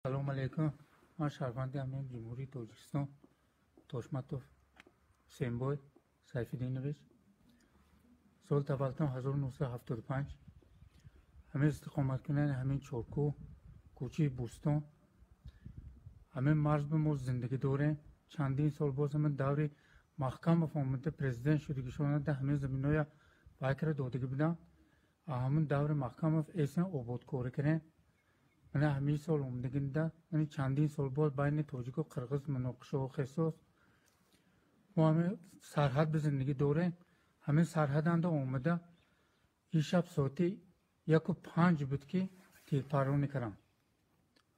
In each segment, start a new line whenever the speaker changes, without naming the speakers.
Салом алейкум. Ман шаҳрванди ҳамин Ҷумҳурии Тоҷикистон Тошматов Сембой Сайфиддинович. Соли таваллудам 1975. Ҳамин истиқоматкунандаи ҳамин Чоркӯҳ, кӯчаи Бӯстон. Ҳамин марз ба мо зиндагӣ дорем. Чандин сол боз ҳамин даври Маҳкамов омада президент шудагишонада ҳамин заминоя вайкара додагӣ буданд. Ҳамин даври Маҳкамов эсен ободкорӣ кардем. Мана ҳамин сол омадагинда чандин сол боз байни тоҷику қирғиз муноқишаҳо хесост. Мо ҳамин сарҳад ба зиндагӣ дорем. Ҳамин сарҳаданда омада ин шаб соати 1:05 буд ки тирпаронӣ кардам.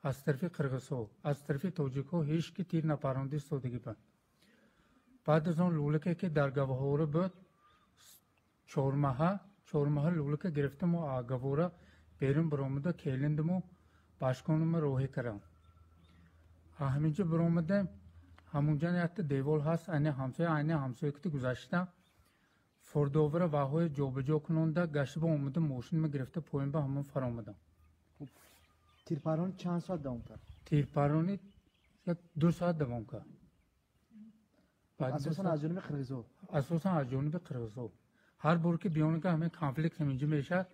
Аз тарафи қирғизҳо, аз тарафи тоҷикҳо ҳеҷ ки тир напаронда истодагӣ буд. Баъд аз он лӯлаке ки дар гаҳвора буд, чормаҳа лӯлака гирифтаму гаҳвора берун баромада келиндиму башконума роҳӣ кардам. Ҳаминҷо баромадем, ҳамунҷа якта девол ҳаст, айни ҳамсоя, айни ҳамсоя ки гузашта фордовара ваҳоя ҷобаҷо кунонда гашта омада мошинма гирифта поён ба ҳамон фаромадам.
Тирпаронӣ чанд соат давом кард?
Тирпаронӣ 1-2 соат давом кард.
Асосан аз ҷониби қирғизҳо?
Асосан аз ҷониби қирғизҳо. Ҳар бор ки биёнага ҳамин конфликт ҳаминҷо мешавад,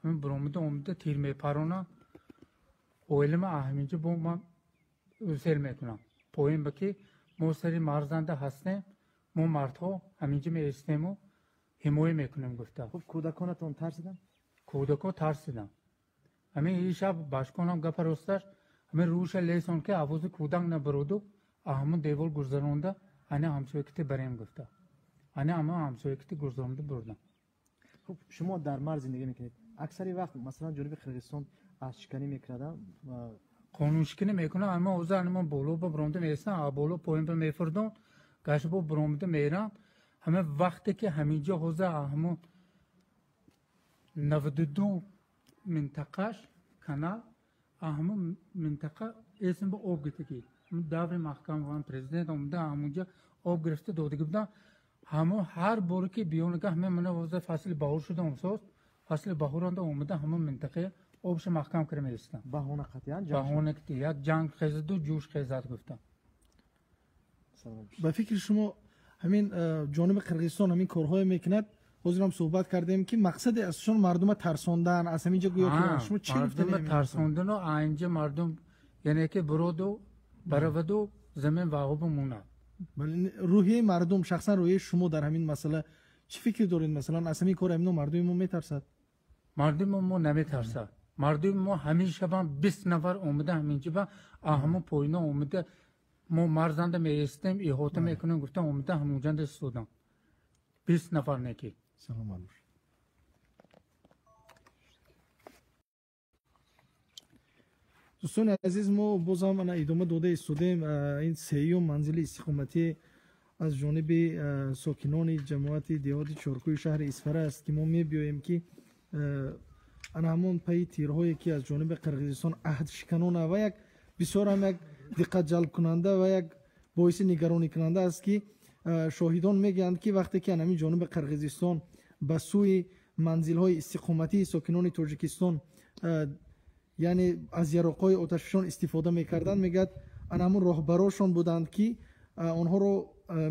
ҳамин баромада омада тир мепаронанд. Оилама ҳаминҷо бо ман сел мекунам. Поён ба ки мо сари марзанда ҳастем, мо мардҳо ҳаминҷо меистему ҳимоя мекунем гуфта.
Хуб, кӯдаконатон тарсиданд?
Кӯдакҳо тарсиданд. Ҳамин ин шаб башконам гапа росташ, ҳамин рӯша лесон ки авози кӯдак набароду, ҳамон девол гузаронда, ана ҳамсоякити барем гуфта. Ана ҳамон ҳамсоякити гузаронда бурдам.
Хуб, шумо дар марз зиндагӣ мекунед. Аксари вақт масалан ҷониби Қирғизистон аҳдшиканӣ мекарданд?
Қонуншиканӣ мекунанд, аммо ҳозир ана боло ба баромада меистанд, боло поён ба мефурданд, гашта бо баромада меранд. Ҳама вақте ки ҳаминҷо ҳозир ҳамон 92 минтақаш канал, ҳамон минтақа эсм ба об гирифтагӣ. Даври Маҳкам президент омада ҳамонҷо об гирифта додагӣ буданд. Ҳамон ҳар боре ки биёнага ҳама мана ҳозир фасли баҳор шуда омсоз, фасли баҳоранда омада ҳамон минтақаи обша маҳкам карда меистанд.
Баҳона қатъиян?
Баҳона ки як ҷанг хезаду ҷӯш хезад гуфтам.
Ба фикри шумо ҳамин ҷониби Қирғизистон ҳамин корҳое мекунад? Ҳозир ҳам суҳбат кардем ки мақсади асосшон мардума тарсондан, аз ҳамин ҷо гӯё ки шумо чӣ
мардума тарсондану инҷа мардум яъне ки бироду бараваду замин ваҳо бимонад.
Рӯҳияи мардум, шахсан рӯҳияи шумо дар ҳамин масъала чӣ фикр доред? Масалан аз ҳамин кор ҳамино мардуми мо метарсад?
Мардуми мо наметарсад. Мардуми мо ҳамин шабам 20 нафар омада ҳаминҷа ба ҳамон поёна омада мо марзанда меистем, иҳота мекунем гуфтам омада ҳамонҷанда истодам. 20 нафар неки.
Саломат бошед. Дӯстони азиз, мо бозам ана идома дода истодем. Ин сеюм манзили истиқоматӣ аз ҷониби сокинони ҷамоати деҳоти Чоркӯи шаҳри Исфара аст ки мо мебиёем ки ана ҳамон пайи тирҳое ки аз ҷониби Қирғизистон аҳдшиканона ва як бисёр ҳам як диққат ҷалбкунанда ва як боиси нигаронӣкунанда аст ки шоҳидон мегӯянд ки вақте ки ана ҳамин ҷониби Қирғизистон ба сӯи манзилҳои истиқоматии сокинони Тоҷикистон яъне аз яроқҳои оташфишон истифода мекарданд, мегӯяд ана ҳамон роҳбарошон буданд ки онҳоро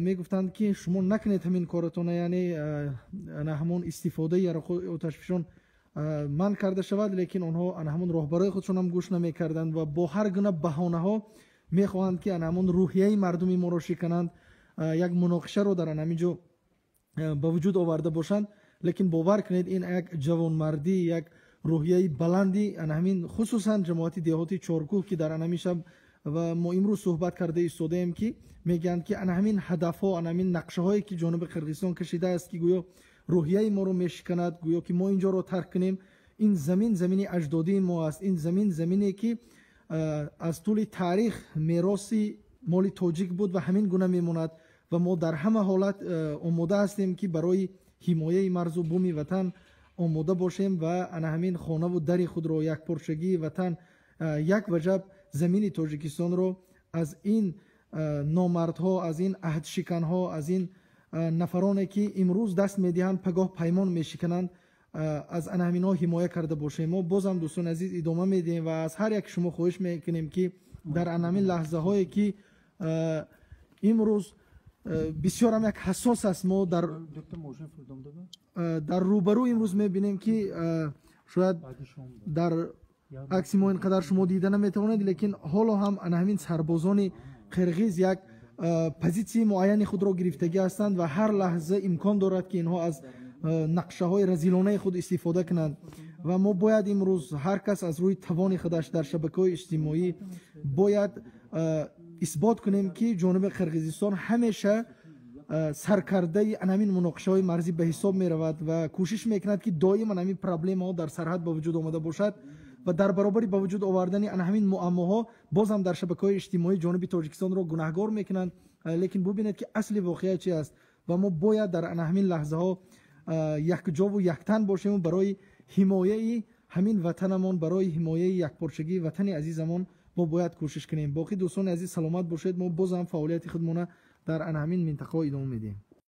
мегуфтанд ки шумо накунед ҳамин коратона, яъне ана ҳамон истифодаи яроқҳои оташфишон манъ карда шавад, лекин онҳо ана ҳамон роҳбарои худшон ҳам гӯш намекарданд ва бо ҳар гуна баҳонаҳо мехоҳанд ки ана ҳамон рӯҳияи мардуми моро шикананд, як муноқишаро дар ана ҳамин ҷо ба вуҷуд оварда бошанд. Лекин бовар кунед, ин як ҷавонмардӣ, як рӯҳияи баланди ана ҳамин хусусан ҷамоати деҳоти Чоркӯҳ ки дар ана ҳамин шаб ва мо имрӯз суҳбат карда истодаем ки мегӯянд ки ана ҳамин ҳадафҳо, ана ҳамин нақшаҳое ки ҷониби Қирғизистон кашидааст ки гӯё рӯҳияи моро мешиканад, гӯё ки мо ин ҷоро тарк кунем, ин замин замини аҷдодии мо аст, ин замин замине ки аз тӯли таърих мероси моли тоҷик буд ва ҳамин гуна мемонад ва мо дар ҳама ҳолат омода ҳастем ки барои ҳимояи марзу буми ватан омода бошем ва ана ҳамин хонаву дари худро, якпорчагии ватан, як ваҷаб замини Тоҷикистонро аз ин номардҳо, аз ин аҳдшиканҳо, аз ин нафароне ки имрӯз даст медиҳанд, пагоҳ паймон мешикананд, аз ана ҳаминҳо ҳимоя карда бошем. Мо бозам, дӯстони азиз, идома медиҳем ва аз ҳар як шумо хоҳиш мекунем, ки дар ана ҳамин лаҳзаҳое, ки имрӯз бисёрам як ҳассос аст, мо дар рӯбарӯ имрӯз мебинем, ки шояд дар акси мо ин қадар шумо дида наметавонед, лекин ҳоло ҳам ана ҳамин сарбозони қирғиз як позитсияи муайяни худро гирифтагӣ ҳастанд ва ҳар лаҳза имкон дорад, ки инҳо аз нақшаҳои разилонаи худ истифода кунанд. Ва мо бояд имрӯз ҳар кас аз рӯи тавони худаш дар шабакаҳои иҷтимоӣ бояд исбот кунем, ки ҷониби Қирғизистон ҳамеша саркардаи анамин муноқишаҳои марзӣ ба ҳисоб меравад ва кӯшиш мекунад, ки доим анамин проблемаҳо дар сарҳад ба вуҷуд омада бошад. Ва дар баробари ба вуҷуд овардани ана ҳамин муаммоҳо боз ҳам дар шабакаҳои иҷтимоӣ ҷониби Тоҷикистонро гунаҳгор мекунанд. Лекин бубинед, ки асли воқеа чи аст. Ва мо бояд дар ана ҳамин лаҳзаҳо якҷову яктан бошему барои ҳимояи ҳамин ватанамон, барои ҳимояи якпорчагии ватани азизамон мо бояд кӯшиш кунем. Боқӣ, дӯстони азиз, саломат бошед. Мо боз ҳам фаъолияти худмона дар ана ҳамин минтақаҳо идома медиҳем.